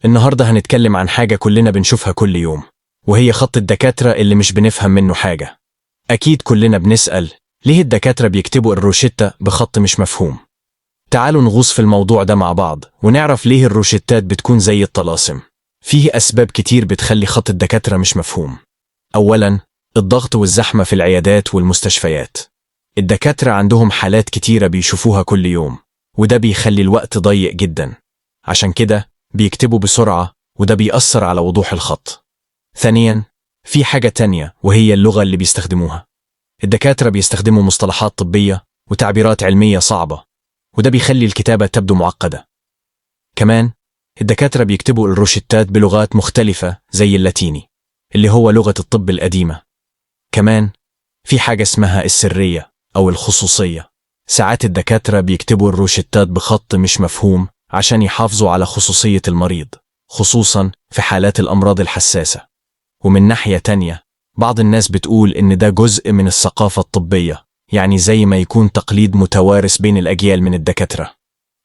النهاردة هنتكلم عن حاجة كلنا بنشوفها كل يوم، وهي خط الدكاترة اللي مش بنفهم منه حاجة. أكيد كلنا بنسأل ليه الدكاترة بيكتبوا الروشتة بخط مش مفهوم؟ تعالوا نغوص في الموضوع ده مع بعض ونعرف ليه الروشتات بتكون زي الطلاسم. فيه أسباب كتير بتخلي خط الدكاترة مش مفهوم. أولاً، الضغط والزحمة في العيادات والمستشفيات. الدكاترة عندهم حالات كتيرة بيشوفوها كل يوم، وده بيخلي الوقت ضيق جدا. عشان كده بيكتبوا بسرعة، وده بيأثر على وضوح الخط. ثانيا، في حاجة تانية وهي اللغة اللي بيستخدموها. الدكاترة بيستخدموا مصطلحات طبية وتعبيرات علمية صعبة، وده بيخلي الكتابة تبدو معقدة. كمان الدكاترة بيكتبوا الروشتات بلغات مختلفة زي اللاتيني اللي هو لغة الطب القديمة. كمان في حاجة اسمها السرية أو الخصوصية. ساعات الدكاترة بيكتبوا الروشتات بخط مش مفهوم عشان يحافظوا على خصوصية المريض، خصوصا في حالات الأمراض الحساسة. ومن ناحية تانية، بعض الناس بتقول إن ده جزء من الثقافة الطبية، يعني زي ما يكون تقليد متوارث بين الأجيال من الدكاترة.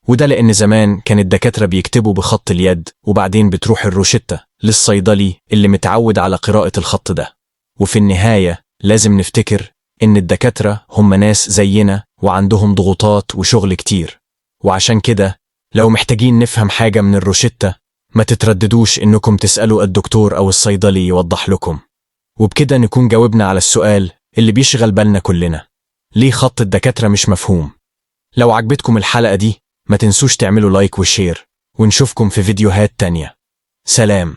وده لأن زمان كان الدكاترة بيكتبوا بخط اليد، وبعدين بتروح الروشتة للصيدلي اللي متعود على قراءة الخط ده. وفي النهاية لازم نفتكر إن الدكاترة هم ناس زينا وعندهم ضغوطات وشغل كتير، وعشان كده لو محتاجين نفهم حاجة من الروشتة ما تترددوش إنكم تسألوا الدكتور أو الصيدلي يوضح لكم. وبكده نكون جاوبنا على السؤال اللي بيشغل بالنا كلنا، ليه خط الدكاترة مش مفهوم؟ لو عجبتكم الحلقة دي ما تنسوش تعملوا like و share، ونشوفكم في فيديوهات تانية. سلام.